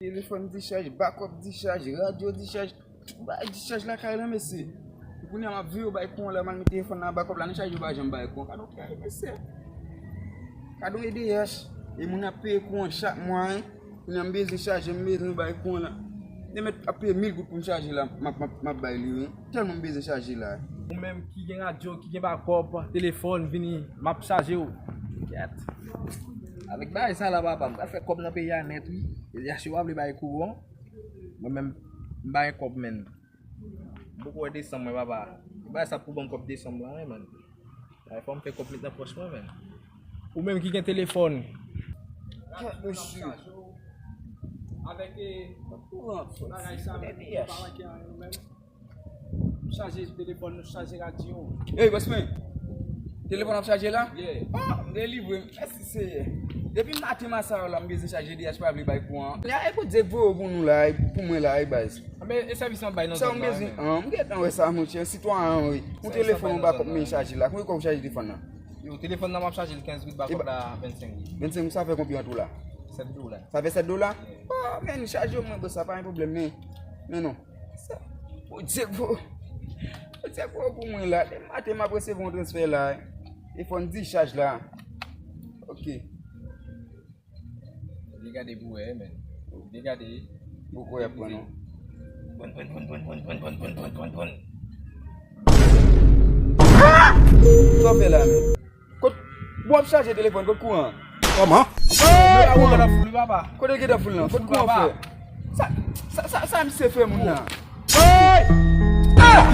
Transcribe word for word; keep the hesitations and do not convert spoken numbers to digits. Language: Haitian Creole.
Telefòn dichaj, bakòp dichaj, radyo dichaj. Tout bagay dichaj lakay la, mesye. Kounye a m ap veye yo bay kouran la, m al met telefòn nan bakòp la, nan chaje yo pa janm bay kouran. Gade yon kay, mesye. Gade yon E D H. E moun ap peye kouran chak mwa, wi. Kounye a m bezwen chaje, m bezwen bay kouran la. Nèg ap peye mil goud pou m chaje la, m ap, m ap, m ap bay li, wi. Tèlman m bezwen chaje la. Ou menm ki gen radyo, ki gen bakòp, telefòn, vini, m ap chaje w. Kèt. Avèk bagay sa la, papa, m pral fè kòb nan peyi a nèt, wi. E D H yo pa vle bay kouran. Mwen menm, m pa gen kòb, menn. M poko wè desanm mwen, papa. Bagay sa pou ban m kòb desanm la, wi, menn. Ay, fò m fè kòb met nan pòch mwen, menn. Ou menm ki gen telefòn. Kèt, mesye. Avèk, eh, bagay sa, menn, pa manke anyen, ou menm. Chaje telefòn nou, chaje radyo. Ey, bòs mwen. Telefòn ap chaje la? Yeah. Oh, m delivre. Mèsi, Seyè. Depi maten m a sa yo la, m bezwen chaje, E D H pa vle bay kouran. Ya, e Bondye k voye w pou nou la, e pou mwen la, e baz. Men, e sèvis m ap bay nan zòn nan, men. Sa w bezwen? An, m gentan wè sa, monchè. Sitwayen, wi. Yon telefòn ou pa konn men chaje la. Konbyen kòb ou chaje telefòn nan? Yo, telefòn nan m ap chaje l kenz goud, bakòp la vennsenk goud. Vennsenk goud, sa fè konbyen an tou la? Sèt dola. Sa fè sèt dola? Yeah. Ah, men, chaje w mwen, bòs, sa pa yon pwoblèm, men. Men non. Sa, Bondye k vo-, Bondye k voye w pou mwen la. Depi maten m ap resevwa yon transfè la. Telefòn dichaj la. Ok. Vin gade pou wè, men. Vin gade. Poko y ap pran, non. Bon, bon, bon. Sa w fè la, men? Kot, bon, w ap chaje telefòn, kot kouran? Kòman? Hey, kouran nan foul, papa. Kote l gentan foul nan? Kot kouran fè? Sa, sa, sa, sa misye fè moun nan? Hey! Ah!